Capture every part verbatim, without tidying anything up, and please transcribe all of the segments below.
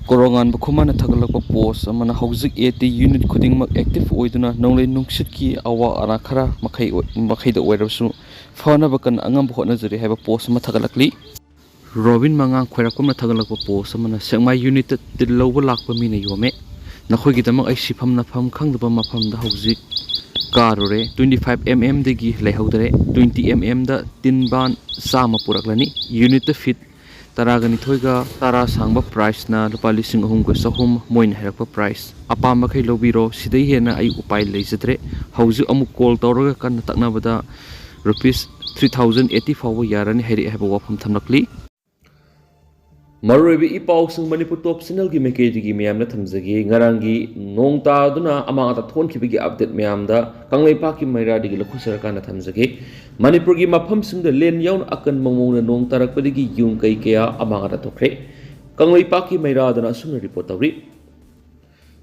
ꯀꯣꯔꯣꯉꯥꯟꯕ ꯈꯨꯃꯥꯅ ꯊꯥꯒꯠꯂꯛꯄ ꯄꯣꯁ ꯑꯃꯅ, ꯍꯧꯖꯤꯛ A T unit ꯈꯨꯗꯤꯡꯃꯛ ꯑꯦꯛꯇꯤꯚ ꯑꯣꯏꯗꯨꯅ ꯅꯣꯡꯂꯩ ꯅꯨꯡꯁꯤꯠꯀꯤ ꯑꯋꯥ ꯑꯔꯥ ꯈꯔ ꯃꯈꯩ ꯑꯣꯏ-, ꯃꯈꯩꯗ ꯑꯣꯏꯔꯕꯁꯨ ꯐꯅꯕ ꯀꯟꯅ ꯑꯉꯝꯕ ꯍꯣꯠꯅꯖꯔꯤ ꯍꯥꯏꯕ ꯄꯣꯁ ꯑꯃ ꯊꯥꯒꯠꯂꯛꯂꯤ꯫ ꯔꯣꯕꯤꯟ ꯃꯉꯥꯡ ꯈꯣꯏꯔꯥꯛꯄꯝꯅ ꯊꯥꯒꯠꯂꯛꯄ ꯄꯣꯁ ꯑꯃꯅ, ꯁꯦꯛꯃꯥꯏ ꯌꯨꯅꯤꯠꯇ ꯇꯤꯜ ꯂꯧꯕ ꯂꯥꯛꯄ ꯃꯤꯅ ꯌꯣꯝꯃꯦ, ꯅꯈꯣꯏꯒꯤꯗꯃꯛ ꯑꯩ ꯁꯤꯐꯝ ꯅꯐꯝ ꯈꯪꯗꯕ ꯃꯐꯝꯗ ꯍꯧꯖꯤꯛ ꯀꯥꯔꯨꯔꯦ꯫ ꯇ꯭ꯋꯦꯟꯇꯤ ꯐꯥꯏꯚ ꯑꯦꯝ ꯑꯦꯝꯗꯒꯤ ꯂꯩꯍꯧꯗꯔꯦ꯫ ꯇ꯭ꯋꯦꯟꯇꯤ ꯑꯦꯝ ꯑꯦꯝꯗ ꯇꯤꯟ ꯕꯥꯟ ꯆꯥꯝꯃ ꯄꯨꯔꯛꯂꯅꯤ꯫ ꯌꯨꯅꯤꯠꯇ ꯐꯤꯠ ꯇꯔꯥꯒ ꯅꯤꯊꯣꯏꯒ ꯇꯔꯥ ꯁꯥꯡꯕ ꯄ꯭ꯔꯥꯏꯁꯅ ꯂꯨꯄꯥ ꯂꯤꯁꯤꯡ ꯑꯍꯨꯝꯒ ꯆꯍꯨꯝ, ꯃꯣꯏꯅ ꯍꯥꯏꯔꯛꯄ ꯄ꯭ꯔꯥꯏꯁ꯫ ꯑꯄꯥꯝꯕꯈꯩ ꯂꯧꯕꯤꯔꯣ, ꯁꯤꯗꯩ ꯍꯦꯟꯅ ꯑꯩ ꯎꯄꯥꯏ ꯂꯩꯖꯗ꯭ꯔꯦ꯫ ꯍꯧꯖꯤꯛ ꯑꯃꯨꯛ ꯀꯣꯜ ꯇꯧꯔꯒ ꯀꯟꯅ ꯇꯛꯅꯕꯗ ꯔꯨꯄꯤꯁ ꯊ꯭ꯔꯤ ꯊꯥꯎꯖꯟ ꯑꯩꯠꯇꯤ ꯐꯥꯎꯕ ꯌꯥꯔꯅꯤ ꯍꯥꯏꯔꯛꯑꯦ ꯍꯥꯏꯕ ꯋꯥꯐꯝ ꯊꯝꯂꯛꯂꯤ꯫ ꯃꯔꯨꯑꯣꯏꯕ ꯏ ꯄꯥꯎꯁꯤꯡ ꯃꯅꯤꯄꯨꯔ ꯇꯣꯞ ꯆꯦꯅꯦꯜꯒꯤ ꯃꯥꯏꯀꯩꯗꯒꯤ ꯃꯌꯥꯝꯅ ꯊꯝꯖꯒꯦ꯫ ꯉꯔꯥꯡꯒꯤ ꯅꯣꯡ ꯇꯥꯗꯨꯅ ꯑꯃꯥꯡ ꯑꯇꯥ ꯊꯣꯛꯍꯟꯈꯤꯕꯒꯤ ꯑꯞꯗꯦꯠ ꯃꯌꯥꯝꯗ ꯀꯪꯂꯩꯄꯥꯛꯀꯤ ꯃꯩꯔꯥꯗꯒꯤ ꯂꯧꯈꯠꯆꯔꯀꯥꯟꯗ ꯊꯝꯖꯒꯦ꯫ ꯃꯅꯤꯄꯨꯔꯒꯤ ꯃꯐꯝꯁꯤꯡꯗ ꯂꯦꯟ ꯌꯥꯎꯅ ꯑꯀꯟꯕ ꯃꯑꯣꯡꯗ ꯅꯣꯡ ꯇꯥꯔꯛꯄꯗꯒꯤ ꯌꯨꯝ ꯀꯩ ꯀꯌꯥ ꯑꯃꯥꯡ ꯑꯇꯥ ꯊꯣꯛꯈ꯭ꯔꯦ꯫ ꯀꯪꯂꯩꯄꯥꯛꯀꯤ ꯃꯩꯔꯥꯗꯅ ꯑꯁꯨꯝꯅ ꯔꯤꯄꯣꯔꯠ ꯇꯧꯔꯤ꯫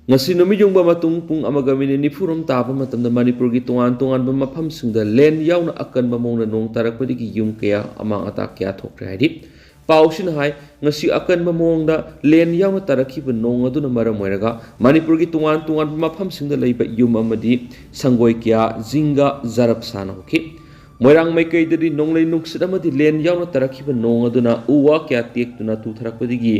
ꯉꯁꯤ ꯅꯨꯃꯤꯠ ꯌꯨꯡꯕ ꯃꯇꯨꯡ ꯄꯨꯡ ꯑꯃꯒ ꯃꯤꯅꯤꯠ ꯅꯤꯐꯨꯔꯣꯝ ꯇꯥꯕ ꯃꯇꯝꯗ ꯃꯅꯤꯄꯨꯔꯒꯤ ꯇꯣꯉꯥꯟ ꯇꯣꯉꯥꯟꯕ ꯃꯐꯝꯁꯤꯡꯗ ꯂꯦꯟ ꯌꯥꯎꯅ ꯑꯀꯟꯕ ꯃꯑꯣꯡꯗ ꯅꯣꯡ ꯇꯥꯔꯛꯄꯗꯒꯤ ꯌꯨꯝ ꯀꯌꯥ ꯑꯃꯥꯡ ꯑꯇꯥ ꯀꯌꯥ ꯊꯣꯛꯈ꯭ꯔꯦ ꯍꯥꯏꯔꯤ꯫ ꯄꯥꯎꯁꯤꯅ ꯍꯥꯏ, ꯉꯁꯤ ꯑꯀꯟꯕ ꯃꯑꯣꯡꯗ ꯂꯦꯟ ꯌꯥꯎꯅ ꯇꯥꯔꯛꯈꯤꯕ ꯅꯣꯡ ꯑꯗꯨꯅ ꯃꯔꯝ ꯑꯣꯏꯔꯒ ꯃꯅꯤꯄꯨꯔꯒꯤ ꯇꯣꯉꯥꯟ ꯇꯣꯉꯥꯟꯕ ꯃꯐꯝꯁꯤꯡꯗ ꯂꯩꯕ ꯌꯨꯝ ꯑꯃꯗꯤ ꯁꯪꯒꯣꯏ ꯀꯌꯥ ꯖꯤꯡꯒ ꯖꯔꯞ ꯁꯥꯅ ꯍꯨꯈꯤ꯫ ꯃꯣꯏꯔꯥꯡ ꯃꯥꯏꯀꯩꯗꯗꯤ ꯅꯣꯡꯂꯩ ꯅꯨꯡꯁꯤꯠ ꯑꯃꯗꯤ ꯂꯦꯟ ꯌꯥꯎꯅ ꯇꯥꯔꯛꯈꯤꯕ ꯅꯣꯡ ꯑꯗꯨꯅ ꯎ ꯋꯥ ꯀꯌꯥ ꯇꯦꯛꯇꯨꯅ ꯇꯨꯊꯔꯛꯄꯗꯒꯤ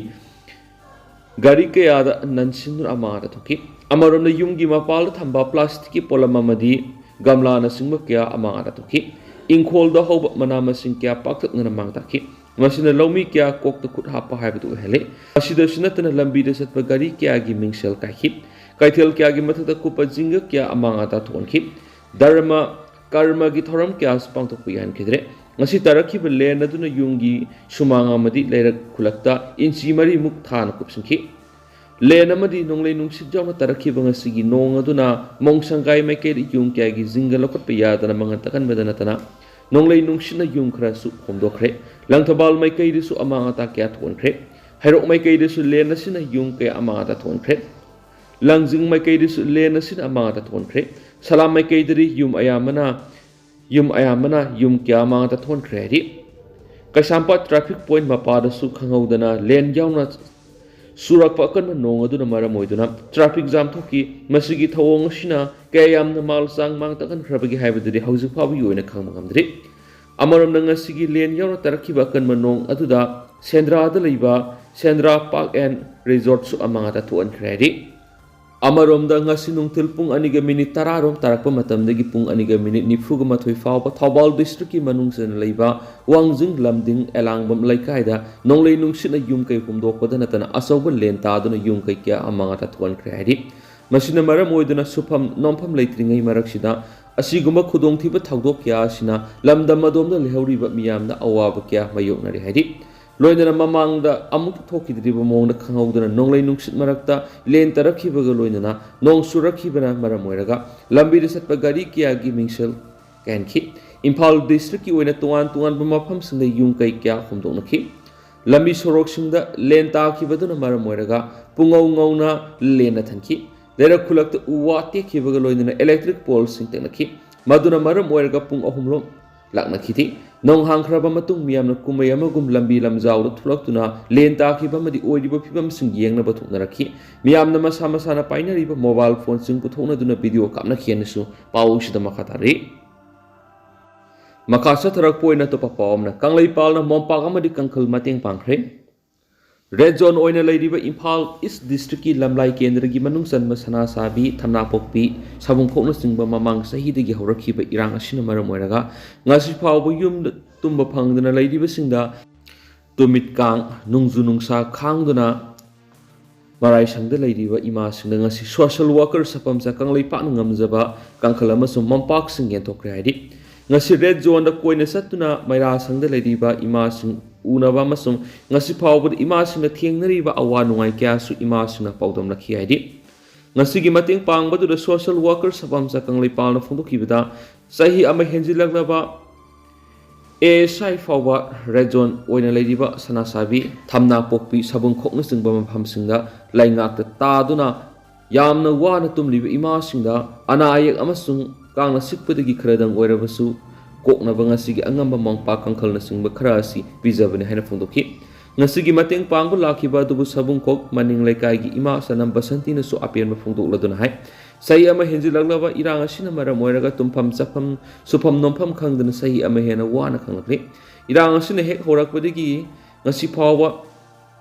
ꯒꯥꯔꯤ ꯀꯌꯥꯗ ꯅꯟꯁꯤꯟꯗꯨꯅ ꯑꯃꯥꯡ ꯑꯇꯥ ꯊꯣꯛꯈꯤ꯫ ꯑꯃꯔꯣꯝꯗ ꯌꯨꯝꯒꯤ ꯃꯄꯥꯜꯗ ꯊꯝꯕ ꯄ꯭ꯂꯥꯁꯇꯤꯛꯀꯤ ꯄꯣꯠꯂꯝ ꯑꯃꯗꯤ ꯒꯝꯂꯥꯅꯆꯤꯡꯕ ꯀꯌꯥ ꯑꯃꯥꯡ ꯑꯇꯥ ꯊꯣꯛꯈꯤ꯫ ꯏꯪꯈꯣꯜꯗ ꯍꯧꯕ ꯃꯅꯥ ꯃꯁꯤꯡ ꯀꯌꯥ ꯄꯥꯛꯇꯛꯅꯅ ꯃꯥꯡ ꯇꯥꯛꯈꯤ꯫ ꯃꯁꯤꯅ ꯂꯧꯃꯤ ꯀꯌꯥ ꯀꯣꯛꯇ ꯈꯨꯠ ꯍꯥꯞꯄ ꯍꯥꯏꯕꯗꯨ ꯑꯣꯏꯍꯜꯂꯤ꯫ ꯃꯁꯤꯗꯁꯨ ꯅꯠꯇꯅ ꯂꯝꯕꯤꯗ ꯆꯠꯄ ꯒꯥꯔꯤ ꯀꯌꯥꯒꯤ ꯃꯤꯡꯁꯦꯜ ꯀꯥꯏꯈꯤ꯫ ꯀꯩꯊꯦꯜ ꯀꯌꯥꯒꯤ ꯃꯊꯛꯇ ꯀꯨꯞꯄ ꯖꯤꯡꯒ ꯀꯌꯥ ꯑꯃꯥꯡ ꯑꯇꯥ ꯊꯣꯛꯍꯟꯈꯤ꯫ ꯙꯔꯃ ꯀꯔꯃꯒꯤ ꯊꯧꯔꯝ ꯀꯌꯥꯁꯨ ꯄꯥꯡꯊꯣꯛꯄ ꯌꯥꯍꯟꯈꯤꯗ꯭ꯔꯦ꯫ ꯉꯁꯤ ꯇꯥꯔꯛꯈꯤꯕ ꯂꯦꯟ ꯑꯗꯨꯅ ꯌꯨꯝꯒꯤ ꯁꯨꯃꯥꯡ ꯑꯃꯗꯤ ꯂꯩꯔꯛ ꯈꯨꯂꯛꯇ ꯏꯟꯆꯤ ꯃꯔꯤꯃꯨꯛ ꯊꯥꯅ ꯀꯨꯞꯁꯤꯟꯈꯤ꯫ ꯂꯦꯟ ꯑꯃꯗꯤ ꯅꯣꯡꯂꯩ ꯅꯨꯡꯁꯤꯠ ꯌꯥꯎꯅ ꯇꯥꯔꯛꯈꯤꯕ ꯉꯁꯤꯒꯤ ꯅꯣꯡ ꯑꯗꯨꯅ ꯃꯣꯡꯁꯪꯒꯥꯏ ꯃꯥꯏꯀꯩꯗ ꯌꯨꯝ ꯀꯌꯥꯒꯤ ꯖꯤꯡꯒ ꯂꯧꯈꯠꯄ ꯌꯥꯗꯅ ꯃꯉꯥꯜ ꯇꯥꯛꯍꯟꯕꯗ ꯅꯠꯇꯅ ꯅꯣꯡꯂꯩ ꯅꯨꯡꯁꯤꯠꯅ ꯌꯨꯝ ꯈꯔꯁꯨ ꯍꯣꯝꯗꯣꯛꯈ꯭ꯔꯦ꯫ ꯂꯪꯊꯕꯥꯜ ꯃꯥꯏꯀꯩꯗꯁꯨ ꯑꯃꯥꯡ ꯑꯇꯥ ꯀꯌꯥ ꯊꯣꯛꯍꯟꯈ꯭ꯔꯦ꯫ ꯍꯩꯔꯣꯛ ꯃꯥꯏꯀꯩꯗꯁꯨ ꯂꯦꯟ ꯑꯁꯤꯅ ꯌꯨꯝ ꯀꯌꯥ ꯑꯃꯥꯡ ꯑꯇꯥ ꯊꯣꯛꯍꯟꯈ꯭ꯔꯦ꯫ ꯂꯥꯡꯖꯤꯡ ꯃꯥꯏꯀꯩꯗꯁꯨ ꯂꯦꯟ ꯑꯁꯤꯅ ꯑꯃꯥꯡ ꯑꯇꯥ ꯊꯣꯛꯍꯟꯈ꯭ꯔꯦ꯫ ꯁꯂꯥꯝ ꯃꯥꯏꯀꯩꯗꯗꯤ ꯌꯨꯝ ꯑꯌꯥꯝꯕꯅ, ꯌꯨꯝ ꯑꯌꯥꯝꯕꯅ ꯌꯨꯝ ꯀꯌꯥ ꯑꯃꯥꯡ ꯑꯇꯥ ꯊꯣꯛꯍꯟꯈ꯭ꯔꯦ ꯍꯥꯏꯔꯤ꯫ ꯀꯩꯁꯥꯝꯄꯥꯠ ꯇ꯭ꯔꯥꯐꯤꯛ ꯄꯣꯏꯟꯠ ꯃꯄꯥꯗꯁꯨ ꯈꯪꯍꯧꯗꯅ ꯂꯦꯟ ꯌꯥꯎꯅ ꯆꯨꯔꯛꯄ ꯑꯀꯟꯕ ꯅꯣꯡ ꯑꯗꯨꯅ ꯃꯔꯝ ꯑꯣꯏꯗꯨꯅ traffic jam ꯊꯣꯛꯈꯤ꯫ ꯃꯁꯤꯒꯤ ꯊꯧꯑꯣꯡ ꯑꯁꯤꯅ ꯀꯌꯥ ꯌꯥꯝꯅ ꯃꯥꯜ ꯆꯥꯡ ꯃꯥꯡ ꯇꯥꯛꯍꯟꯈ꯭ꯔꯕꯒꯦ ꯍꯥꯏꯕꯗꯨꯗꯤ ꯍꯧꯖꯤꯛ ꯐꯥꯎꯕꯒꯤ ꯑꯣꯏꯅ ꯈꯪꯕ ꯉꯝꯗ꯭ꯔꯤ꯫ ꯑꯃꯔꯣꯝꯗ, ꯉꯁꯤꯒꯤ ꯂꯦꯟ ꯌꯥꯎꯅ ꯇꯥꯔꯛꯈꯤꯕ ꯑꯀꯟꯕ ꯅꯣꯡ ꯑꯗꯨꯗ ꯁꯦꯟꯗ꯭ꯔꯥꯗ ꯂꯩꯕ ꯁꯦꯟꯗ꯭ꯔꯥ Park and Resort ꯁꯨ ꯑꯃꯥꯡ ꯑꯇꯥ ꯊꯣꯛꯍꯟꯈ꯭ꯔꯦ ꯍꯥꯏꯔꯤ꯫ ꯑꯃꯔꯣꯝꯗ, ꯉꯁꯤ ꯅꯨꯡꯊꯤꯜ ꯄꯨꯡ ꯑꯅꯤꯒ ꯃꯤꯅꯤꯠ ꯇꯔꯥ ꯔꯣꯝ ꯇꯥꯔꯛꯄ ꯃꯇꯝꯗꯒꯤ ꯄꯨꯡ ꯑꯅꯤꯒ ꯃꯤꯅꯤꯠ ꯅꯤꯐꯨꯒ ꯃꯥꯊꯣꯏ ꯐꯥꯎꯕ ꯊꯧꯕꯥꯜ district ꯀꯤ ꯃꯅꯨꯡ ꯆꯟꯅ ꯂꯩꯕ ꯋꯥꯡꯖꯤꯡ ꯂꯝꯗꯤꯡ ꯑꯦꯂꯥꯡꯕꯝ ꯂꯩꯀꯥꯏꯗ ꯅꯣꯡꯂꯩ ꯅꯨꯡꯁꯤꯠꯅ ꯌꯨꯝ ꯀꯩ ꯍꯨꯝꯗꯣꯛꯄꯗ ꯅꯠꯇꯅ ꯑꯆꯧꯕ ꯂꯦꯟ ꯇꯥꯗꯨꯅ ꯌꯨꯝ ꯀꯩ ꯀꯌꯥ ꯑꯃꯥꯡ ꯑꯇꯥ ꯊꯣꯛꯍꯟꯈ꯭ꯔꯦ ꯍꯥꯏꯔꯤ꯫ ꯃꯁꯤꯅ ꯃꯔꯝ ꯑꯣꯏꯗꯨꯅ ꯁꯨꯐꯝ ꯅꯣꯝꯐꯝ ꯂꯩꯇ꯭ꯔꯤꯉꯩ ꯃꯔꯛꯁꯤꯗ ꯑꯁꯤꯒꯨꯝꯕ ꯈꯨꯗꯣꯡꯊꯤꯕ ꯊꯧꯗꯣꯛ ꯀꯌꯥ ꯑꯁꯤꯅ ꯂꯝꯗꯝ ꯑꯗꯣꯝꯗ ꯂꯩꯍꯧꯔꯤꯕ ꯃꯤꯌꯥꯝꯗ ꯑꯋꯥꯕ ꯀꯌꯥ ꯃꯥꯌꯣꯛꯅꯔꯤ ꯍꯥꯏꯔꯤ꯫ ꯂꯣꯏꯅꯅ ꯃꯃꯥꯡꯗ ꯑꯃꯨꯛ ꯊꯣꯛꯈꯤꯗ꯭ꯔꯤꯕ ꯃꯑꯣꯡꯗ ꯈꯪꯍꯧꯗꯅ ꯅꯣꯡꯂꯩ ꯅꯨꯡꯁꯤꯠ ꯃꯔꯛꯇ ꯂꯦꯟ ꯇꯥꯔꯛꯈꯤꯕꯒ ꯂꯣꯏꯅꯅ ꯅꯣꯡ ꯆꯨꯔꯛꯈꯤꯕꯅ ꯃꯔꯝ ꯑꯣꯏꯔꯒ ꯂꯝꯕꯤꯗ ꯆꯠꯄ ꯒꯥꯔꯤ ꯀꯌꯥꯒꯤ ꯃꯤꯡꯁꯦꯜ ꯀꯥꯏꯍꯟꯈꯤ꯫ ꯏꯝꯐꯥꯜ district ꯀꯤ ꯑꯣꯏꯅ ꯇꯣꯉꯥꯟ ꯇꯣꯉꯥꯟꯕ ꯃꯐꯝꯁꯤꯡꯗ ꯌꯨꯝ ꯀꯩ ꯀꯌꯥ ꯍꯨꯝꯗꯣꯛꯅꯈꯤ꯫ ꯂꯝꯕꯤ ꯁꯣꯔꯣꯛꯁꯤꯡꯗ ꯂꯦꯟ ꯇꯥꯈꯤꯕꯗꯨꯅ ꯃꯔꯝ ꯑꯣꯏꯔꯒ ꯄꯨꯡꯉꯧ ꯉꯧꯅ ꯂꯦꯟꯅ ꯊꯟꯈꯤ꯫ ꯂꯩꯔꯛ ꯈꯨꯂꯛꯇ ꯎ ꯋꯥ ꯇꯦꯛꯈꯤꯕꯒ ꯂꯣꯏꯅꯅ electric pole ꯁꯤꯡ ꯇꯦꯛꯅꯈꯤ꯫ ꯃꯗꯨꯅ ꯃꯔꯝ ꯑꯣꯏꯔꯒ ꯄꯨꯡ ꯑꯍꯨꯝ ꯔꯣꯝ ꯂꯥꯛꯅꯈꯤꯗꯦ꯫ ꯅꯣꯡ ꯍꯥꯡꯈ꯭ꯔꯕ ꯃꯇꯨꯡ ꯃꯤꯌꯥꯝꯅ ꯀꯨꯝꯍꯩ ꯑꯃꯒꯨꯝ ꯂꯝꯕꯤ ꯂꯝꯖꯥꯎꯗ ꯊꯣꯛꯂꯛꯇꯨꯅ ꯂꯦꯟ ꯇꯥꯈꯤꯕ ꯑꯃꯗꯤ ꯑꯣꯏꯔꯤꯕ ꯐꯤꯕꯝꯁꯤꯡ ꯌꯦꯡꯅꯕ ꯊꯣꯛꯅꯔꯛꯈꯤ꯫ ꯃꯤꯌꯥꯝꯅ ꯃꯁꯥ ꯃꯁꯥꯅ ꯄꯥꯏꯅꯔꯤꯕ mobile phone ꯁꯤꯡ ꯄꯨꯊꯣꯛꯅꯗꯨꯅ video ꯀꯥꯞꯅꯈꯤ ꯍꯥꯏꯅꯁꯨ ꯄꯥꯎꯁꯤꯗ ꯃꯈꯥ ꯇꯥꯔꯤ꯫ ꯃꯈꯥ ꯆꯠꯊꯔꯛꯄ ꯑꯣꯏꯅ ꯑꯇꯣꯞꯄ ꯄꯥꯎ ꯑꯃꯅ, ꯀꯪꯂꯩꯄꯥꯛꯅ ꯃꯣꯝꯄꯥꯛ ꯑꯃꯗꯤ ꯀꯥꯡꯈꯜ ꯃꯇꯦꯡ ꯄꯥꯡꯈ꯭ꯔꯦ꯫ Red zone ꯑꯣꯏꯅ ꯂꯩꯔꯤꯕ ꯏꯝꯐꯥꯜ East district ꯀꯤ ꯂꯝꯂꯥꯏ ꯀꯦꯟꯗ꯭ꯔꯒꯤ ꯃꯅꯨꯡ ꯆꯟꯕ ꯁꯅꯥꯁꯥꯕꯤ, ꯊꯝꯅꯥꯄꯣꯛꯄꯤ, ꯁꯥꯕꯨꯡꯈꯣꯛꯅꯆꯤꯡꯕ ꯃꯃꯥꯡ ꯆꯍꯤꯗꯒꯤ ꯍꯧꯔꯛꯈꯤꯕ ꯏꯔꯥꯡ ꯑꯁꯤꯅ ꯃꯔꯝ ꯑꯣꯏꯔꯒ ꯉꯁꯤ ꯐꯥꯎꯕ ꯌꯨꯝꯗ ꯇꯨꯝꯕ ꯐꯪꯗꯅ ꯂꯩꯔꯤꯕꯁꯤꯡꯗ ꯇꯨꯃꯤꯠ ꯀꯥꯡ, ꯅꯣꯡꯖꯨ ꯅꯨꯡꯁꯥ ꯈꯥꯡꯗꯨꯅ ꯃꯔꯥꯏꯁꯪꯗ ꯂꯩꯔꯤꯕ ꯏꯃꯥꯁꯤꯡꯗ ꯉꯁꯤ social worker ꯁꯥꯐꯝꯆꯥ ꯀꯪꯂꯩꯄꯥꯛꯅ ꯉꯝꯖꯕ ꯀꯥꯡꯈꯜ ꯑꯃꯁꯨꯡ ꯃꯣꯝꯄꯥꯛꯁꯤꯡ ꯌꯦꯟꯊꯣꯛꯈ꯭ꯔꯦ ꯍꯥꯏꯔꯤ꯫ ꯉꯁꯤ red zone ꯗ ꯀꯣꯏꯅ ꯆꯠꯇꯨꯅ ꯃꯩꯔꯥ ꯁꯪꯗ ꯂꯩꯔꯤꯕ ꯏꯃꯥꯁꯤꯡ ꯎꯅꯕ ꯑꯃꯁꯨꯡ ꯉꯁꯤ ꯐꯥꯎꯕꯗ ꯏꯃꯥꯁꯤꯡꯅ ꯊꯦꯡꯅꯔꯤꯕ ꯑꯋꯥ ꯅꯨꯡꯉꯥꯏ ꯀꯌꯥꯁꯨ ꯏꯃꯥꯁꯤꯡꯅ ꯄꯥꯎꯗꯝꯂꯛꯈꯤ ꯍꯥꯏꯔꯤ꯫ ꯉꯁꯤꯒꯤ ꯃꯇꯦꯡ ꯄꯥꯡꯕꯗꯨꯗ social worker ꯁꯥꯐꯝꯆꯥ ꯀꯪꯂꯩꯄꯥꯛꯅ ꯐꯣꯡꯗꯣꯛꯈꯤꯕꯗ, ꯆꯍꯤ ꯑꯃ ꯍꯦꯟꯖꯤꯜꯂꯛꯂꯕ A S I ꯐꯥꯎꯕ red zone ꯑꯣꯏꯅ ꯂꯩꯔꯤꯕ ꯁꯅꯥꯁꯥꯕꯤ, ꯊꯝꯅꯥꯄꯣꯛꯄꯤ, ꯁꯥꯕꯨꯡꯈꯣꯛꯅꯆꯤꯡꯕ ꯃꯐꯝꯁꯤꯡꯗ ꯂꯩꯉꯥꯛꯇ ꯇꯥꯗꯨꯅ ꯌꯥꯝꯅ ꯋꯥꯅ ꯇꯨꯝꯂꯤꯕ ꯏꯃꯥꯁꯤꯡꯗ ꯑꯅꯥ ꯑꯌꯦꯛ ꯑꯃꯁꯨꯡ ꯀꯥꯡꯅ ꯆꯤꯛꯄꯗꯒꯤ ꯈꯔꯗꯪ ꯑꯣꯏꯔꯕꯁꯨ ꯀꯣꯛꯅꯕ ꯉꯁꯤꯒꯤ ꯑꯉꯝꯕ ꯃꯣꯝꯄꯥꯛ ꯀꯥꯡꯈꯜꯅꯆꯤꯡꯕ ꯈꯔ ꯑꯁꯤ ꯄꯤꯖꯕꯅꯤ ꯍꯥꯏꯅ ꯐꯣꯡꯗꯣꯛꯈꯤ꯫ ꯉꯁꯤꯒꯤ ꯃꯇꯦꯡ ꯄꯥꯡꯕ ꯂꯥꯛꯈꯤꯕ ꯑꯗꯨꯕꯨ ꯁꯕꯨꯡꯈꯣꯛ ꯃꯅꯤꯡ ꯂꯩꯀꯥꯏꯒꯤ ꯏꯃꯥ ꯁꯅꯝ ꯕꯁꯟꯇꯤꯅꯁꯨ ꯑꯄꯦꯟꯕ ꯐꯣꯡꯗꯣꯛꯂꯗꯨꯅ ꯍꯥꯏ, ꯆꯍꯤ ꯑꯃ ꯍꯦꯟꯖꯤꯜꯂꯛꯂꯕ ꯏꯔꯥꯡ ꯑꯁꯤꯅ ꯃꯔꯝ ꯑꯣꯏꯔꯒ ꯇꯨꯝꯐꯝ ꯆꯥꯐꯝ, ꯁꯨꯐꯝ ꯅꯣꯝꯐꯝ ꯈꯪꯗꯅ ꯆꯍꯤ ꯑꯃ ꯍꯦꯟꯅ ꯋꯥꯅ ꯈꯥꯡꯂꯛꯂꯤ꯫ ꯏꯔꯥꯡ ꯑꯁꯤꯅ ꯍꯦꯛ ꯍꯧꯔꯛꯄꯗꯒꯤ ꯉꯁꯤ ꯐꯥꯎꯕ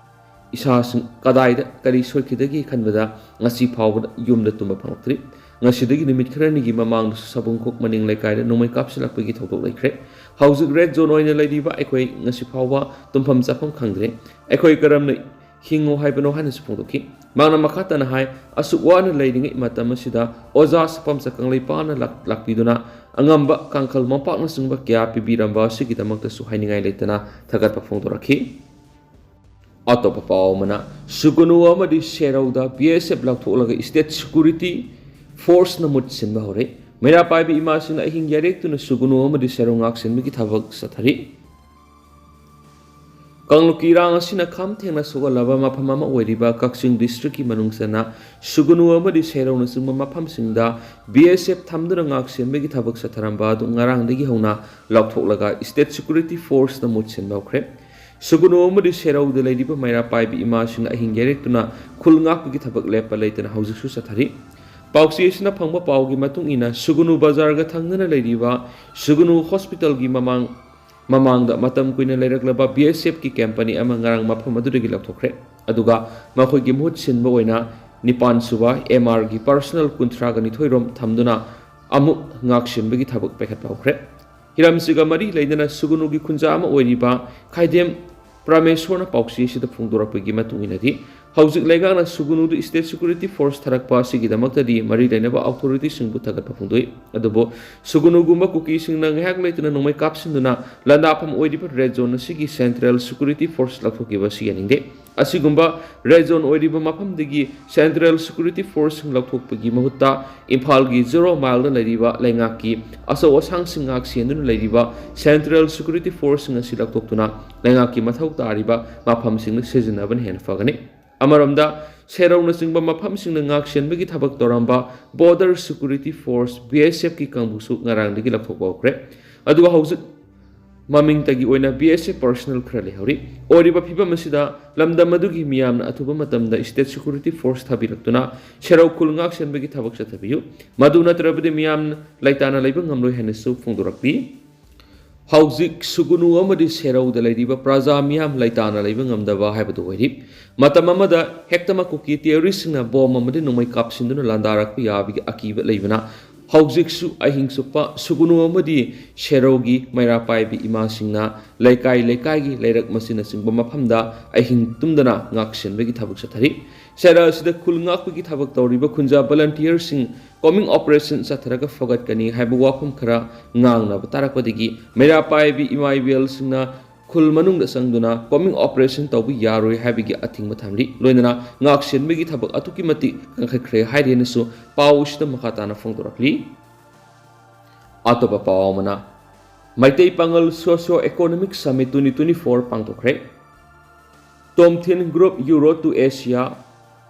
ꯏꯁꯥꯁꯤꯡ ꯀꯗꯥꯏꯗ ꯀꯔꯤ ꯁꯣꯏꯈꯤꯗꯒꯦ ꯈꯟꯕꯗ ꯉꯁꯤ ꯐꯥꯎꯕꯗ ꯌꯨꯝꯗ ꯇꯨꯝꯕ ꯐꯪꯂꯛꯇ꯭ꯔꯤ꯫ ꯉꯁꯤꯗꯒꯤ ꯅꯨꯃꯤꯠ ꯈꯔꯅꯤꯒꯤ ꯃꯃꯥꯡꯗꯁꯨ ꯁꯕꯨꯡꯈꯣꯛ ꯃꯅꯤꯡ ꯂꯩꯀꯥꯏꯗ ꯅꯣꯡꯃꯩ ꯀꯥꯞꯁꯤꯜꯂꯛꯄꯒꯤ ꯊꯧꯗꯣꯛ ꯂꯩꯈ꯭ꯔꯦ꯫ ꯍꯧꯖꯤꯛ ꯔꯦꯗ ꯖꯣꯟ ꯑꯣꯏꯅ ꯂꯩꯔꯤꯕ ꯑꯩꯈꯣꯏ ꯉꯁꯤ ꯐꯥꯎꯕ ꯇꯨꯝꯐꯝ ꯆꯥꯐꯝ ꯈꯪꯗ꯭ꯔꯦ꯫ ꯑꯩꯈꯣꯏ ꯀꯔꯝꯅ ꯍꯤꯡꯉꯣ ꯍꯥꯏꯕꯅꯣ ꯍꯥꯏꯅꯁꯨ ꯐꯣꯡꯗꯣꯛꯈꯤ꯫ ꯃꯍꯥꯛꯅ ꯃꯈꯥ ꯇꯥꯅ ꯍꯥꯏ, ꯑꯁꯨꯛ ꯋꯥꯅ ꯂꯩꯔꯤꯉꯩ ꯃꯇꯝ ꯑꯁꯤꯗ ꯑꯣꯖꯥ ꯁꯄꯝ ꯆꯀꯪꯂꯩꯄꯥꯅ ꯂꯥꯛ-, ꯂꯥꯛꯄꯤꯗꯨꯅ ꯑꯉꯝꯕ ꯀꯥꯡꯈꯜ ꯃꯣꯝꯄꯥꯛꯅꯆꯤꯡꯕ ꯀꯌꯥ ꯄꯤꯕꯤꯔꯝꯕ ꯑꯁꯤꯒꯤꯗꯃꯛꯇꯁꯨ ꯍꯥꯏꯅꯤꯡꯉꯥꯏ ꯂꯩꯇꯅ ꯊꯥꯒꯠꯄ ꯐꯣꯡꯗꯣꯔꯛꯈꯤ꯫ ꯑꯇꯣꯞꯄ ꯄꯥꯎ ꯑꯃꯅ, ꯁꯨꯒꯨꯅꯨ ꯑꯃꯗꯤ ꯁꯦꯔꯧꯗ ꯕꯤ ꯑꯦꯁ ꯑꯦꯐ ꯂꯥꯎꯊꯣꯛꯂꯒ ꯁ꯭ꯇꯦꯠ ꯁꯦꯀ꯭ꯌꯨꯔꯤꯇꯤ ꯐꯣꯔꯁꯅ ꯃꯨꯠ ꯁꯤꯟꯕ ꯍꯧꯔꯦ꯫ ꯃꯩꯔꯥ ꯄꯥꯏꯕꯤ ꯏꯃꯥꯁꯤꯡꯅ ꯑꯍꯤꯡ ꯌꯥꯔꯦꯛꯇꯨꯅ ꯁꯨꯒꯨꯅꯨ ꯑꯃꯗꯤ ꯁꯦꯔꯧ ꯉꯥꯛꯁꯦꯟꯕꯒꯤ ꯊꯕꯛ ꯆꯠꯊꯔꯤ꯫ ꯀꯥꯡꯂꯨꯞꯀꯤ ꯏꯔꯥꯡ ꯑꯁꯤꯅ ꯈꯝ ꯊꯦꯡꯅ ꯁꯣꯛꯍꯜꯂꯕ ꯃꯐꯝ ꯑꯃ ꯑꯣꯏꯔꯤꯕ ꯀꯛꯆꯤꯡ ꯗꯤꯁꯇ꯭ꯔꯤꯛꯀꯤ ꯃꯅꯨꯡ ꯆꯟꯅ ꯁꯨꯒꯨꯅꯨ ꯑꯃꯗꯤ ꯁꯦꯔꯧꯅꯆꯤꯡꯕ ꯃꯐꯝꯁꯤꯡꯗ ꯕꯤ ꯑꯦꯁ ꯑꯦꯐ ꯊꯝꯗꯨꯅ ꯉꯥꯛ ꯁꯦꯟꯕꯒꯤ ꯊꯕꯛ ꯆꯠꯊꯔꯝꯕ ꯑꯗꯨ ꯉꯔꯥꯡꯗꯒꯤ ꯍꯧꯅ ꯂꯥꯎꯊꯣꯛꯂꯒ ꯁ꯭ꯇꯦꯠ ꯁꯦꯀ꯭ꯌꯨꯔꯤꯇꯤ ꯐꯣꯔꯁꯅ ꯃꯨꯠ ꯁꯤꯟꯕ ꯍꯧꯈ꯭ꯔꯦ꯫ ꯁꯨꯒꯨꯅꯨ ꯑꯃꯗꯤ ꯁꯦꯔꯧꯗ ꯂꯩꯔꯤꯕ ꯃꯩꯔꯥ ꯄꯥꯏꯕꯤ ꯏꯃꯥꯁꯤꯡꯅ ꯑꯍꯤꯡ ꯌꯥꯔꯦꯛꯇꯨꯅ ꯈꯨꯜ ꯉꯥꯛꯄꯒꯤ ꯊꯕꯛ ꯂꯦꯞꯄ ꯂꯩꯇꯅ ꯍꯧꯖꯤꯛꯁꯨ ꯆꯠꯊꯔꯤ꯫ ꯄꯥꯎꯆꯦ ꯑꯁꯤꯅ ꯐꯪꯕ ꯄꯥꯎꯒꯤ ꯃꯇꯨꯡ ꯏꯟꯅ, ꯁꯨꯒꯨꯅꯨ ꯕꯖꯥꯔꯒ ꯊꯪꯅꯅ ꯂꯩꯔꯤꯕ ꯁꯨꯒꯨꯅꯨ ꯍꯣꯁꯄꯤꯇꯥꯜꯒꯤ ꯃꯃꯥꯡ ꯃꯃꯥꯡꯗ ꯃꯇꯝ ꯀꯨꯏꯅ ꯂꯩꯔꯛꯂꯕ ꯕꯤ ꯑꯦꯁ ꯑꯦꯐꯀꯤ ꯀꯦꯝꯄꯅꯤ ꯑꯃ ꯉꯔꯥꯡ ꯃꯐꯝ ꯑꯗꯨꯗꯒꯤ ꯂꯧꯊꯣꯛꯈ꯭ꯔꯦ꯫ ꯑꯗꯨꯒ ꯃꯈꯣꯏꯒꯤ ꯃꯍꯨꯠ ꯁꯤꯟꯕ ꯑꯣꯏꯅ ꯅꯤꯄꯥꯟ ꯁꯨꯕ ꯑꯦꯝ ꯑꯥꯔꯒꯤ ꯄꯔꯁꯅꯦꯜ ꯀꯨꯟꯊ꯭ꯔꯥꯒ ꯅꯤꯊꯣꯏ ꯔꯣꯝ ꯊꯝꯗꯨꯅ ꯑꯃꯨꯛ ꯉꯥꯛ ꯁꯦꯟꯕꯒꯤ ꯊꯕꯛ ꯄꯥꯏꯈꯠꯄ ꯍꯧꯈ꯭ꯔꯦ꯫ ꯍꯤꯔꯝꯁꯤꯒ ꯃꯔꯤ ꯂꯩꯅꯅ ꯁꯨꯒꯨꯅꯨꯒꯤ ꯈꯨꯟꯖꯥ ꯑꯃ ꯑꯣꯏꯔꯤꯕ ꯈꯥꯏꯗꯦꯝ ꯄ꯭ꯔꯃꯦꯁꯣꯔꯅ ꯄꯥꯎꯆꯦ ꯑꯁꯤꯗ ꯐꯣꯡꯗꯣꯔꯛꯄꯒꯤ ꯃꯇꯨꯡ ꯏꯟꯅꯗꯤ, ꯍꯧꯖꯤꯛ ꯂꯩꯉꯥꯛꯅ ꯁꯨꯒꯨꯅꯨꯗ ꯁ꯭ꯇꯦꯠ ꯁꯦꯀ꯭ꯌꯨꯔꯤꯇꯤ ꯐꯣꯔꯁ ꯊꯥꯔꯛꯄ ꯑꯁꯤꯒꯤꯗꯃꯛꯇꯗꯤ ꯃꯔꯤ ꯂꯩꯅꯕ ꯑꯣꯊꯣꯔꯤꯇꯤꯁꯤꯡꯕꯨ ꯊꯥꯒꯠꯄ ꯐꯣꯡꯗꯣꯛꯏ꯫ ꯑꯗꯨꯕꯨ ꯁꯨꯒꯨꯅꯨꯒꯨꯝꯕ ꯀꯨꯀꯤꯁꯤꯡꯅ ꯉꯥꯏꯍꯥꯛ ꯂꯩꯇꯅ ꯅꯣꯡꯃꯩ ꯀꯥꯞꯁꯤꯟꯗꯨꯅ ꯂꯥꯟꯗꯥꯐꯝ ꯑꯣꯏꯔꯤꯕ ꯔꯦꯗ ꯖꯣꯟ ꯑꯁꯤꯒꯤ ꯁꯦꯟꯇ꯭ꯔꯦꯜ ꯁꯦꯀ꯭ꯌꯨꯔꯤꯇꯤ ꯐꯣꯔꯁ ꯂꯧꯊꯣꯛꯈꯤꯕ ꯑꯁꯤ ꯌꯥꯅꯤꯡꯗꯦ꯫ ꯑꯁꯤꯒꯨꯝꯕ ꯔꯦꯗ ꯖꯣꯟ ꯑꯣꯏꯔꯤꯕ ꯃꯐꯝꯗꯒꯤ ꯁꯦꯟꯇ꯭ꯔꯦꯜ ꯁꯦꯀ꯭ꯌꯨꯔꯤꯇꯤ ꯐꯣꯔꯁꯁꯤꯡ ꯂꯧꯊꯣꯛꯄꯒꯤ ꯃꯍꯨꯠꯇ ꯏꯝꯐꯥꯜꯒꯤ ꯖꯦꯔꯣ ꯃꯥꯏꯜꯗ ꯂꯩꯔꯤꯕ ꯂꯩꯉꯥꯛꯀꯤ ꯑꯆꯧ ꯑꯁꯥꯡꯁꯤꯡ ꯉꯥꯛ ꯁꯦꯟꯗꯨꯅ ꯂꯩꯔꯤꯕ ꯁꯦꯟꯇ꯭ꯔꯦꯜ ꯁꯦꯀ꯭ꯌꯨꯔꯤꯇꯤ ꯐꯣꯔꯁꯁꯤꯡ ꯑꯁꯤ ꯂꯧꯊꯣꯛꯇꯨꯅ ꯂꯩꯉꯥꯛꯀꯤ ꯃꯊꯧ ꯇꯥꯔꯤꯕ ꯃꯐꯝꯁꯤꯡꯗ ꯁꯤꯖꯤꯟꯅꯕꯅ ꯍꯦꯟꯅ ꯐꯒꯅꯤ꯫ ꯑꯃꯔꯣꯝꯗ, ꯁꯦꯔꯧꯅꯆꯤꯡꯕ ꯃꯐꯝꯁꯤꯡꯅ ꯉꯥꯛ ꯁꯦꯟꯕꯒꯤ ꯊꯕꯛ ꯇꯧꯔꯝꯕ ꯕꯣꯔꯗꯔ ꯁꯦꯀ꯭ꯌꯨꯔꯤꯇꯤ ꯐꯣꯔꯁ, ꯕꯤ ꯑꯦꯁ ꯑꯦꯐꯀꯤ ꯀꯥꯡꯕꯨꯁꯨ ꯉꯔꯥꯡꯗꯒꯤ ꯂꯧꯊꯣꯛꯄ ꯍꯧꯈ꯭ꯔꯦ꯫ ꯑꯗꯨꯒ ꯍꯧꯖꯤꯛ ꯃꯃꯤꯡꯇꯒꯤ ꯑꯣꯏꯅ B S F personnel ꯈꯔ ꯂꯩꯍꯧꯔꯤ꯫ ꯑꯣꯏꯔꯤꯕ ꯐꯤꯕꯝ ꯑꯁꯤꯗ ꯂꯝꯗꯝ ꯑꯗꯨꯒꯤ ꯃꯤꯌꯥꯝꯅ ꯑꯊꯨꯕ ꯃꯇꯝꯗ state security force ꯊꯥꯕꯤꯔꯛꯇꯨꯅ ꯁꯦꯔꯧ ꯈꯨꯜ ꯉꯥꯛ ꯁꯦꯟꯕꯒꯤ ꯊꯕꯛ ꯆꯠꯊꯕꯤꯌꯨ꯫ ꯃꯗꯨ ꯅꯠꯇ꯭ꯔꯕꯗꯤ ꯃꯤꯌꯥꯝ ꯂꯩꯇꯥꯅ ꯂꯩꯕ ꯉꯝꯂꯣꯏ ꯍꯥꯏꯅꯁꯨ ꯐꯣꯡꯗꯣꯔꯛꯂꯤ꯫ ꯍꯧꯖꯤꯛ ꯁꯨꯒꯨꯅꯨ ꯑꯃꯗꯤ ꯁꯦꯔꯧꯗ ꯂꯩꯔꯤꯕ ꯄ꯭ꯔꯖꯥ ꯃꯤꯌꯥꯝ ꯂꯩꯇꯥꯅ ꯂꯩꯕ ꯉꯝꯗꯕ ꯍꯥꯏꯕꯗꯨ ꯑꯣꯏꯔꯤ꯫ ꯃꯇꯝ ꯑꯃꯗ ꯍꯦꯛꯇꯃꯛ ꯀꯨꯀꯤ terroristꯁꯤꯡꯅ ꯕꯣꯝ ꯑꯃꯗꯤ ꯅꯣꯡꯃꯩ ꯀꯥꯞꯁꯤꯟꯗꯨꯅ ꯂꯥꯟꯗꯥꯔꯛꯄ ꯌꯥꯕꯒꯤ ꯑꯀꯤꯕ ꯂꯩꯕꯅ ꯍꯧꯖꯤꯛꯁꯨ ꯑꯍꯤꯡ ꯆꯨꯞꯄ ꯁꯨꯒꯨꯅꯨ ꯑꯃꯗꯤ ꯁꯦꯔꯧꯒꯤ ꯃꯩꯔꯥ ꯄꯥꯏꯕꯤ ꯏꯃꯥꯁꯤꯡꯅ ꯂꯩꯀꯥꯏ ꯂꯩꯀꯥꯏꯒꯤ ꯂꯩꯔꯛ ꯃꯆꯤꯟꯅꯆꯤꯡꯕ ꯃꯐꯝꯗ ꯑꯍꯤꯡ ꯇꯨꯝꯗꯅ ꯉꯥꯛ ꯁꯦꯟꯕꯒꯤ ꯊꯕꯛ ꯆꯠꯊꯔꯤ꯫ ꯁꯦꯔꯧ ꯑꯁꯤꯗ ꯈꯨꯜ ꯉꯥꯛꯄꯒꯤ ꯊꯕꯛ ꯇꯧꯔꯤꯕ ꯈꯨꯟꯖꯥ volunteerꯁꯤꯡ combing operation ꯆꯠꯊꯔꯒ ꯐꯒꯠꯀꯅꯤ ꯍꯥꯏꯕ ꯋꯥꯐꯝ ꯈꯔ ꯉꯥꯡꯅꯕ ꯇꯥꯔꯛꯄꯗꯒꯤ ꯃꯩꯔꯥ ꯄꯥꯏꯕꯤ ꯏꯃꯥ ꯏꯕꯦꯜꯁꯤꯡꯅ ꯈꯨꯜ ꯃꯅꯨꯡꯗ ꯆꯪꯗꯨꯅ combing operation ꯇꯧꯕ ꯌꯥꯔꯣꯏ ꯍꯥꯏꯕꯒꯤ ꯑꯊꯤꯡꯕ ꯊꯝꯂꯤ꯫ ꯂꯣꯏꯅꯅ ꯉꯥꯛ ꯁꯦꯟꯕꯒꯤ ꯊꯕꯛ ꯑꯗꯨꯛꯀꯤ ꯃꯇꯤꯛ ꯀꯟꯈꯠꯈ꯭ꯔꯦ ꯍꯥꯏꯔꯤ ꯍꯥꯏꯅꯁꯨ ꯄꯥꯎ ꯑꯁꯤꯗ ꯃꯈꯥ ꯇꯥꯅ ꯐꯣꯡꯗꯣꯔꯛꯂꯤ꯫ ꯑꯇꯣꯞꯄ ꯄꯥꯎ ꯑꯃꯅ, ꯃꯩꯇꯩ ꯄꯥꯉꯜ Socio Economic Summit twenty twenty-four ꯄꯥꯡꯊꯣꯛꯈ꯭ꯔꯦ꯫ Tomthin Group Euro to Asia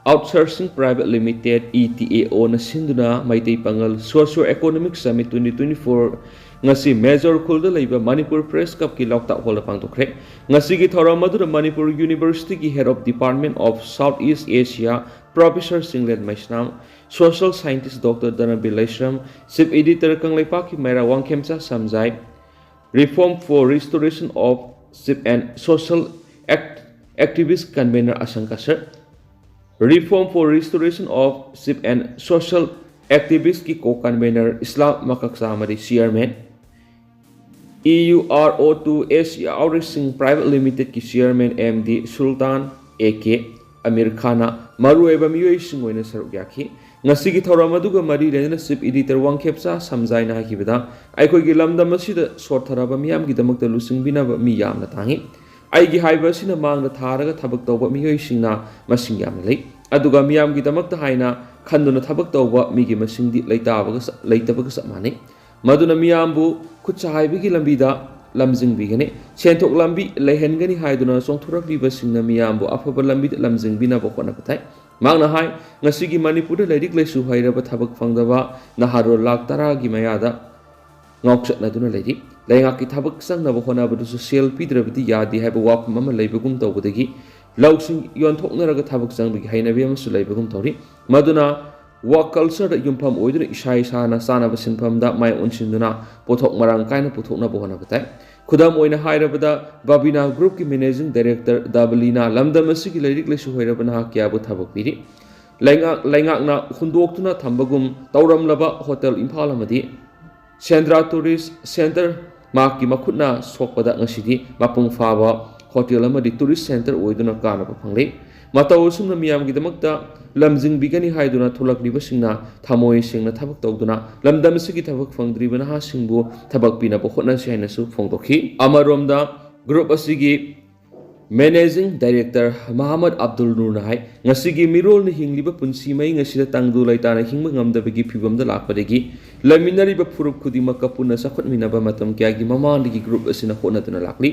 Outsourcing Private Limited, E T A O, ꯅ ꯁꯤꯟꯗꯨꯅ ꯃꯩꯇꯩ ꯄꯥꯉꯜ Socio Economic Summit twenty twenty-four ꯉꯁꯤ ꯃꯦꯖꯣꯔ ꯈꯨꯜꯗ ꯂꯩꯕ ꯃꯅꯤꯄꯨꯔ Press Clubꯀꯤ ꯂꯣꯛꯇꯥꯛ ꯍꯣꯜꯗ ꯄꯥꯡꯊꯣꯛꯈ꯭ꯔꯦ꯫ ꯉꯁꯤꯒꯤ ꯊꯧꯔꯝ ꯑꯗꯨꯗ Manipur Universityꯒꯤ Head of Department of South East Asia Professor Chinglen Meisnam, Social Scientist Doctor ꯙꯅꯕꯤꯔ ꯂꯩꯁ꯭ꯔꯝ, Chief Editor ꯀꯪꯂꯩꯄꯥꯛꯀꯤ ꯃꯩꯔꯥ Wangkhemcha ꯁꯝꯖꯥꯏ, Reform for Restoration of Chief and Social Act-, Activist Convener ꯑꯁꯪ ꯀꯁꯔ, Reform for Restoration of Chief and Social Activistꯀꯤ Co-Convener ꯏꯁꯂꯥꯝ ꯃꯀꯛꯆꯥ ꯑꯃꯗꯤ Chairman, E U R O to Asia Outsourcing Private Limitedꯀꯤ Chairman M D Sultan A K Amir ꯈꯥꯟꯅ ꯃꯔꯨꯑꯣꯏꯕ ꯃꯤꯑꯣꯏꯁꯤꯡ ꯑꯣꯏꯅ ꯁꯔꯨꯛ ꯌꯥꯈꯤ꯫ ꯉꯁꯤꯒꯤ ꯊꯧꯔꯝ ꯑꯗꯨꯒ ꯃꯔꯤ ꯂꯩꯅꯅ Chief Editor ꯋꯥꯡꯈꯦꯞꯆꯥ ꯁꯝꯖꯥꯏꯅ ꯍꯥꯏꯈꯤꯕꯗ, ꯑꯩꯈꯣꯏꯒꯤ ꯂꯝꯗꯝ ꯑꯁꯤꯗ ꯁꯣꯠꯊꯔꯕ ꯃꯤꯌꯥꯝꯒꯤꯗꯃꯛꯇ ꯂꯨꯆꯤꯡꯕꯤꯅꯕ ꯃꯤ ꯌꯥꯝꯅ ꯇꯥꯡꯏ꯫ ꯑꯩꯒꯤ ꯍꯥꯏꯕ ꯑꯁꯤꯅ ꯃꯥꯡꯗ ꯊꯥꯔꯒ ꯊꯕꯛ ꯇꯧꯕ ꯃꯤꯑꯣꯏꯁꯤꯡꯅ ꯃꯁꯤꯡ ꯌꯥꯝꯅ ꯂꯩ, ꯑꯗꯨꯒ ꯃꯤꯌꯥꯝꯒꯤꯗꯃꯛꯇ ꯍꯥꯏꯅ ꯈꯟꯗꯨꯅ ꯊꯕꯛ ꯇꯧꯕ ꯃꯤꯒꯤ ꯃꯁꯤꯡꯗꯤ ꯂꯩꯇꯥꯕꯒ ꯆ-, ꯂꯩꯇꯕꯒ ꯆꯞ ꯃꯥꯟꯅꯩ꯫ ꯃꯗꯨꯅ ꯃꯤꯌꯥꯝꯕꯨ ꯈꯨꯠ ꯁꯥ ꯍꯩꯕꯒꯤ ꯂꯝꯕꯤꯗ ꯂꯝꯖꯤꯡꯕꯤꯒꯅꯤ꯫ ꯁꯦꯟꯊꯣꯛ ꯂꯝꯕꯤ ꯂꯩꯍꯟꯒꯅꯤ ꯍꯥꯏꯗꯨꯅ ꯆꯣꯡꯊꯣꯔꯛꯂꯤꯕꯁꯤꯡꯅ ꯃꯤꯌꯥꯝꯕꯨ ꯑꯐꯕ ꯂꯝꯕꯤꯗ ꯂꯝꯖꯤꯡꯕꯤꯅꯕ ꯍꯣꯠꯅꯕ ꯇꯥꯏ꯫ ꯃꯍꯥꯛꯅ ꯍꯥꯏ, ꯉꯁꯤꯒꯤ ꯃꯅꯤꯄꯨꯔꯗ ꯂꯥꯏꯔꯤꯛ ꯂꯥꯏꯁꯨ ꯍꯩꯔꯕ ꯊꯕꯛ ꯐꯪꯗꯕ ꯅꯍꯥꯔꯣꯜ ꯂꯥꯈ ꯇꯔꯥꯒꯤ ꯃꯌꯥꯗ ꯉꯥꯎꯆꯠꯅꯗꯨꯅ ꯂꯩꯔꯤ꯫ ꯂꯩꯉꯥꯛꯀꯤ ꯊꯕꯛ ꯆꯪꯅꯕ ꯍꯣꯠꯅꯕꯗꯁꯨ ꯁꯦꯜ ꯄꯤꯗ꯭ꯔꯕꯗꯤ ꯌꯥꯗꯦ ꯍꯥꯏꯕ ꯋꯥꯐꯝ ꯑꯃ ꯂꯩꯕꯒꯨꯝ ꯇꯧꯕꯗꯒꯤ ꯂꯧꯁꯤꯡ ꯌꯣꯟꯊꯣꯛꯅꯔꯒ ꯊꯕꯛ ꯆꯪꯕꯒꯤ ꯍꯩꯅꯕꯤ ꯑꯃꯁꯨ ꯂꯩꯕꯒꯨꯝ ꯇꯧꯔꯤ꯫ ꯃꯗꯨꯅ work culture ꯗ ꯌꯨꯝꯐꯝ ꯑꯣꯏꯗꯨꯅ ꯏꯁꯥ ꯏꯁꯥꯅ ꯆꯥꯅꯕ ꯁꯤꯟꯐꯝꯗ ꯃꯥꯏ ꯑꯣꯟꯁꯤꯟꯗꯨꯅ ꯄꯣꯠꯊꯣꯛ ꯃꯔꯥꯡ ꯀꯥꯏꯅ ꯄꯨꯊꯣꯛꯅꯕ ꯍꯣꯠꯅꯕ ꯇꯥꯏ꯫ ꯈꯨꯗꯝ ꯑꯣꯏꯅ ꯍꯥꯏꯔꯕꯗ, ꯕꯕꯤꯅꯥ ꯒ꯭ꯔꯨꯞꯀꯤ ꯃꯦꯅꯦꯖꯤꯡ ꯗꯥꯏꯔꯦꯛꯇꯔ ꯗꯕꯂꯤꯅꯥ ꯂꯝꯗꯝ ꯑꯁꯤꯒꯤ ꯂꯥꯏꯔꯤꯛ ꯂꯥꯏꯁꯨ ꯍꯩꯔꯕ ꯅꯍꯥ ꯀꯌꯥꯕꯨ ꯊꯕꯛ ꯄꯤꯔꯤ꯫ ꯂꯩꯉꯥꯛ ꯂꯩꯉꯥꯛꯅ ꯍꯨꯟꯗꯣꯛꯇꯨꯅ ꯊꯝꯕꯒꯨꯝ ꯇꯧꯔꯝꯂꯕ ꯍꯣꯇꯦꯜ ꯏꯝꯐꯥꯜ ꯑꯃꯗꯤ ꯁꯦꯟꯗ꯭ꯔꯥ ꯇꯨꯔꯤꯁ ꯁꯦꯟꯇꯔ ꯃꯍꯥꯛꯀꯤ ꯃꯈꯨꯠꯅ ꯁꯣꯛꯄꯗ ꯉꯁꯤꯗꯤ ꯃꯄꯨꯡ ꯐꯥꯕ ꯍꯣꯇꯦꯜ ꯑꯃꯗꯤ ꯇꯨꯔꯤꯁ ꯁꯦꯟꯇꯔ ꯑꯣꯏꯗꯨꯅ ꯀꯥꯟꯅꯕ ꯐꯪꯂꯦ꯫ ꯃꯇꯧ ꯑꯁꯨꯝꯅ ꯃꯤꯌꯥꯝꯒꯤꯗꯃꯛꯇ ꯂꯝꯖꯤꯡꯕꯤꯒꯅꯤ ꯍꯥꯏꯗꯨꯅ ꯊꯣꯛꯂꯛꯂꯤꯕꯁꯤꯡꯅ ꯊꯃꯣꯏ ꯁꯦꯡꯅ ꯊꯕꯛ ꯇꯧꯗꯨꯅ ꯂꯝꯗꯝ ꯑꯁꯤꯒꯤ ꯊꯕꯛ ꯐꯪꯗ꯭ꯔꯤꯕ ꯅꯍꯥꯁꯤꯡꯕꯨ ꯊꯕꯛ ꯄꯤꯅꯕ ꯍꯣꯠꯅꯁꯤ ꯍꯥꯏꯅꯁꯨ ꯐꯣꯡꯗꯣꯛꯈꯤ꯫ ꯑꯃꯔꯣꯝꯗ, ꯒ꯭ꯔꯨꯞ ꯑꯁꯤꯒꯤ ꯃꯦꯅꯦꯖꯤꯡ ꯗꯥꯏꯔꯦꯛꯇꯔ ꯃꯍꯃꯗ ꯑꯕꯗꯨꯜ ꯅꯨꯔꯅ ꯍꯥꯏ, ꯉꯁꯤꯒꯤ ꯃꯤꯔꯣꯜꯅ ꯍꯤꯡꯂꯤꯕ ꯄꯨꯟꯁꯤ ꯃꯍꯤꯡ ꯑꯁꯤꯗ ꯇꯪꯗꯨ ꯂꯩꯇꯥꯅ ꯍꯤꯡꯕ ꯉꯝꯗꯕꯒꯤ ꯐꯤꯕꯝꯗ ꯂꯥꯛꯄꯗꯒꯤ ꯂꯩꯃꯤꯟꯅꯔꯤꯕ ꯐꯨꯔꯨꯞ ꯈꯨꯗꯤꯡꯃꯛꯀ ꯄꯨꯟꯅ ꯆꯥꯎꯈꯠꯃꯤꯟꯅꯕ ꯃꯇꯝ ꯀꯌꯥꯒꯤ ꯃꯃꯥꯡꯗꯒꯤ ꯒ꯭ꯔꯨꯞ ꯑꯁꯤꯅ ꯍꯣꯠꯅꯗꯨꯅ ꯂꯥꯛꯂꯤ꯫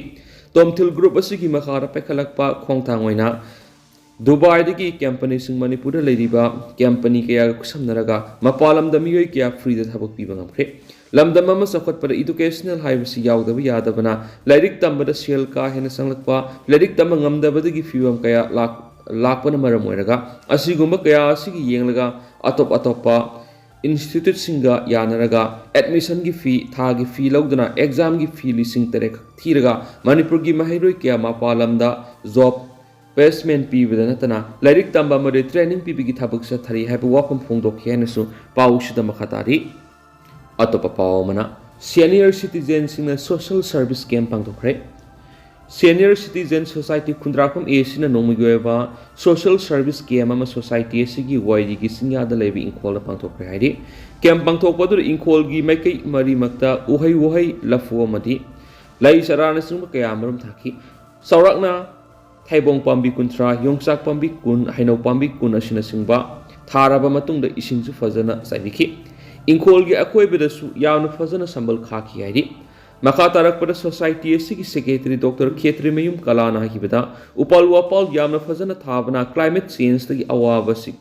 ꯇꯣꯝꯊꯤꯜ ꯒ꯭ꯔꯨꯞ ꯑꯁꯤꯒꯤ ꯃꯈꯥꯗ ꯄꯥꯏꯈꯠꯂꯛꯄ ꯈꯣꯡꯊꯥꯡ ꯑꯣꯏꯅ ꯗꯨꯕꯥꯏꯗꯒꯤ ꯀꯝꯄꯅꯤꯁꯤꯡ ꯃꯅꯤꯄꯨꯔꯗ ꯂꯩꯔꯤꯕ ꯀꯝꯄꯅꯤ ꯀꯌꯥꯒ ꯈꯨꯠꯁꯝꯅꯔꯒ ꯃꯄꯥꯟ ꯂꯝꯗ ꯃꯤꯑꯣꯏ ꯀꯌꯥ ꯐ꯭ꯔꯤꯗ ꯊꯕꯛ ꯄꯤꯕ ꯉꯝꯈ꯭ꯔꯦ꯫ ꯂꯝꯗꯝ ꯑꯃ ꯆꯥꯎꯈꯠꯄꯗ ꯏꯗꯨꯀꯦꯁꯅꯦꯜ ꯍꯥꯏꯕꯁꯤ ꯌꯥꯎꯗꯕ ꯌꯥꯗꯕꯅ, ꯂꯥꯏꯔꯤꯛ ꯇꯝꯕꯗ ꯁꯦꯜ ꯀꯥ ꯍꯦꯟꯅ ꯆꯪꯂꯛꯄ, ꯂꯥꯏꯔꯤꯛ ꯇꯝꯕ ꯉꯝꯗꯕꯗꯒꯤ ꯐꯤꯕꯝ ꯀꯌꯥ ꯂꯥꯛ-, ꯂꯥꯛꯄꯅ ꯃꯔꯝ ꯑꯣꯏꯔꯒ, ꯑꯁꯤꯒꯨꯝꯕ ꯀꯌꯥ ꯑꯁꯤꯒꯤ ꯌꯦꯡꯂꯒ ꯑꯇꯣꯞ ꯑꯇꯣꯞꯄ ꯏꯟꯁꯇꯤꯇ꯭ꯌꯨꯠꯁꯤꯡꯒ ꯌꯥꯅꯔꯒ ꯑꯦꯗꯃꯤꯁꯟꯒꯤ ꯐꯤ, ꯊꯥꯒꯤ ꯐꯤ ꯂꯧꯗꯨꯅ ꯑꯦꯛꯖꯥꯝꯒꯤ ꯐꯤ ꯂꯤꯁꯤꯡ ꯇꯔꯦꯠ ꯈꯛ ꯊꯤꯔꯒ ꯃꯅꯤꯄꯨꯔꯒꯤ ꯃꯍꯩꯔꯣꯏ ꯀꯌꯥ ꯃꯄꯥꯟ ꯂꯝꯗ ꯖꯣꯕ ꯄ꯭ꯂꯦꯁꯃꯦꯟ ꯄꯤꯕꯗ ꯅꯠꯇꯅ ꯂꯥꯏꯔꯤꯛ ꯇꯝꯕ ꯑꯃꯗꯤ ꯇ꯭ꯔꯦꯅꯤꯡ ꯄꯤꯕꯒꯤ ꯊꯕꯛ ꯆꯠꯊꯔꯤ ꯍꯥꯏꯕ ꯋꯥꯐꯝ ꯐꯣꯡꯗꯣꯛꯈꯤ ꯍꯥꯏꯅꯁꯨ ꯄꯥꯎꯁꯤꯗ ꯃꯈꯥ ꯇꯥꯔꯤ꯫ ꯑꯇꯣꯞꯄ ꯄꯥꯎ ꯑꯃꯅ, ꯁꯦꯅꯤꯌꯔ ꯁꯤꯇꯤꯖꯦꯟꯁꯤꯡꯅ ꯁꯣꯁꯦꯜ ꯁꯔꯚꯤꯁ ꯀꯦꯝ ꯄꯥꯡꯊꯣꯛꯈ꯭ꯔꯦ꯫ ꯁꯦꯅꯤꯌꯔ ꯁꯤꯇꯤꯖꯦꯟ ꯁꯣꯁꯥꯏꯇꯤ ꯈꯨꯟꯗ꯭ꯔꯥꯛꯐꯝ ꯑꯦ ꯁꯤꯅ ꯅꯣꯡꯃꯒꯤ ꯑꯣꯏꯕ ꯁꯣꯁꯦꯜ ꯁꯔꯚꯤꯁ ꯀꯦꯝ ꯑꯃ ꯁꯣꯁꯥꯏꯇꯤ ꯑꯁꯤꯒꯤ ꯋꯥꯏꯔꯤꯒꯤ ꯆꯤꯡꯌꯥꯗ ꯂꯩꯕ ꯏꯪꯈꯣꯜꯗ ꯄꯥꯡꯊꯣꯛꯈ꯭ꯔꯦ ꯍꯥꯏꯔꯤ꯫ ꯀꯦꯝ ꯄꯥꯡꯊꯣꯛꯄ ꯑꯗꯨꯗ ꯏꯪꯈꯣꯜꯒꯤ ꯃꯥꯏꯀꯩ ꯃꯔꯤꯃꯛꯇ ꯎꯍꯩ ꯋꯥꯍꯩ ꯂꯐꯨ ꯑꯃꯗꯤ ꯂꯩ ꯆꯔꯥꯅꯆꯤꯡꯕ ꯀꯌꯥ ꯑꯃꯔꯣꯝ ꯊꯥꯈꯤ꯫ ꯆꯥꯎꯔꯥꯛꯅ ꯊꯩꯕꯣꯡ ꯄꯥꯝꯕꯤ ꯀꯨꯟꯊ꯭ꯔꯥ, ꯌꯣꯡꯆꯥꯛ ꯄꯥꯝꯕꯤ ꯀꯨꯟ, ꯍꯩꯅꯧ ꯄꯥꯝꯕꯤ ꯀꯨꯟ ꯑꯁꯤꯅꯆꯤꯡꯕ ꯊꯥꯔꯕ ꯃꯇꯨꯡꯗ ꯏꯁꯤꯡꯁꯨ ꯐꯖꯅ ꯆꯥꯏꯕꯤꯈꯤ꯫ ꯏꯪꯈꯣꯜꯒꯤ ꯑꯀꯣꯏꯕꯗꯁꯨ ꯌꯥꯝꯅ ꯐꯖꯅ ꯁꯝꯕꯜ ꯈꯥꯈꯤ ꯍꯥꯏꯔꯤ꯫ ꯃꯈꯥ ꯇꯥꯔꯛꯄꯗ ꯁꯣꯁꯥꯏꯇꯤ ꯑꯁꯤꯒꯤ ꯁꯦꯀ꯭ꯔꯦꯇꯔꯤ ꯗꯣꯛꯇꯔ ꯈꯦꯇ꯭ꯔꯤꯃꯌꯨꯝ ꯀꯂꯥꯅ ꯍꯥꯏꯈꯤꯕꯗ, ꯎꯄꯥꯜ ꯋꯥꯄꯥꯜ ꯌꯥꯝꯅ ꯐꯖꯅ ꯊꯥꯕꯅ ꯀ꯭ꯂꯥꯏꯃꯦꯠ ꯆꯦꯟꯖꯇꯒꯤ ꯑꯋꯥꯕꯁꯤ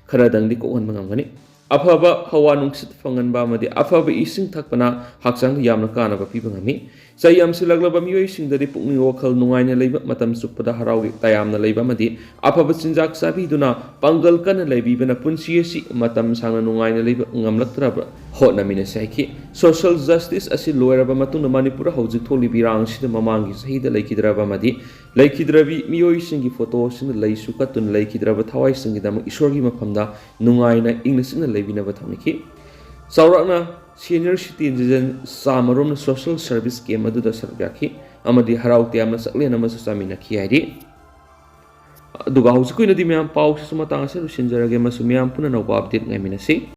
ꯈꯔꯗꯪꯗꯤ ꯀꯣꯛꯍꯟꯕ ꯉꯝꯒꯅꯤ꯫ ꯑꯐꯕ ꯍꯋꯥ ꯅꯨꯡꯁꯤꯠ ꯐꯪꯍꯟꯕ ꯑꯃꯗꯤ ꯑꯐꯕ ꯏꯁꯤꯡ ꯊꯛꯄꯅ ꯍꯛꯆꯥꯡꯗ ꯌꯥꯝꯅ ꯀꯥꯟꯅꯕ ꯄꯤꯕ ꯉꯝꯃꯤ꯫ ꯆꯍꯤ ꯌꯥꯝꯁꯤꯜꯂꯛꯂꯕ ꯃꯤꯑꯣꯏꯁꯤꯡꯗꯗꯤ ꯄꯨꯛꯅꯤꯡ ꯋꯥꯈꯜ ꯅꯨꯡꯉꯥꯏꯅ ꯂꯩꯕ, ꯃꯇꯝ ꯆꯨꯞꯄꯗ ꯍꯔꯥꯎ ꯇꯌꯥꯝꯅ ꯂꯩꯕ ꯑꯃꯗꯤ ꯑꯐꯕ ꯆꯤꯟꯖꯥꯛ ꯆꯥꯕꯤꯗꯨꯅ ꯄꯥꯡꯒꯜ ꯀꯟꯅ ꯂꯩꯕꯤꯕꯅ ꯄꯨꯟꯁꯤ ꯑꯁꯤ ꯃꯇꯝ ꯁꯥꯡꯅ ꯅꯨꯡꯉꯥꯏꯅ ꯂꯩꯕ ꯉꯝꯂꯛꯇ꯭ꯔꯕ ꯍꯣꯠꯅꯃꯤꯟꯅꯁꯤ ꯍꯥꯏꯈꯤ꯫ ꯁꯣꯁꯤꯌꯦꯜ ꯖꯁꯇꯤꯁ ꯑꯁꯤ ꯂꯣꯏꯔꯕ ꯃꯇꯨꯡꯗ ꯃꯅꯤꯄꯨꯔꯗ ꯍꯧꯖꯤꯛ ꯊꯣꯛꯂꯤꯕ ꯏꯔꯥꯡ ꯑꯁꯤꯗ ꯃꯃꯥꯡꯒꯤ ꯆꯍꯤꯗ ꯂꯩꯈꯤꯗ꯭ꯔꯕ ꯑꯃꯗꯤ ꯂꯩꯈꯤꯗ꯭ꯔꯕꯤ ꯃꯤꯑꯣꯏꯁꯤꯡꯒꯤ ꯐꯣꯇꯣꯁꯤꯡꯗ ꯂꯩꯁꯨ ꯀꯠꯇꯨꯅ ꯂꯩꯈꯤꯗ꯭ꯔꯕ ꯊꯋꯥꯏꯁꯤꯡꯒꯤꯗꯃꯛ ꯏꯁꯣꯔꯒꯤ ꯃꯐꯝꯗ ꯅꯨꯡꯉꯥꯏꯅ ꯏꯪꯅ ꯆꯤꯛꯅ ꯂꯩꯕꯤꯅꯕ ꯊꯧꯅꯤꯈꯤ꯫ ꯆꯥꯎꯔꯥꯛꯅ ꯁꯦꯅꯤꯌꯔ ꯁꯤꯇꯤꯖꯦꯟ ꯆꯥꯃꯔꯣꯝꯅ ꯁꯣꯁꯤꯌꯦꯜ ꯁꯔꯚꯤꯁ ꯀꯦꯝ ꯑꯗꯨꯗ ꯁꯔꯨꯛ ꯌꯥꯈꯤ ꯑꯃꯗꯤ ꯍꯔꯥꯎ ꯇꯌꯥꯝꯅ ꯆꯥꯛꯂꯦꯟ ꯑꯃꯁꯨ ꯆꯥꯃꯤꯟꯅꯈꯤ ꯍꯥꯏꯔꯤ꯫ ꯑꯗꯨꯒ ꯍꯧꯖꯤꯛꯀꯤ ꯑꯣꯏꯅꯗꯤ ꯃꯌꯥꯝ ꯄꯥꯎꯁꯤꯁꯨ ꯃꯇꯥꯡ ꯑꯁꯤꯗ ꯂꯣꯏꯁꯤꯟꯖꯔꯒꯦ ꯑꯃꯁꯨꯡ ꯃꯌꯥꯝ ꯄꯨꯟꯅ ꯑꯅꯧꯕ ꯑꯞꯗꯦꯠ ꯉꯥꯏꯃꯤꯟꯅꯁꯤ꯫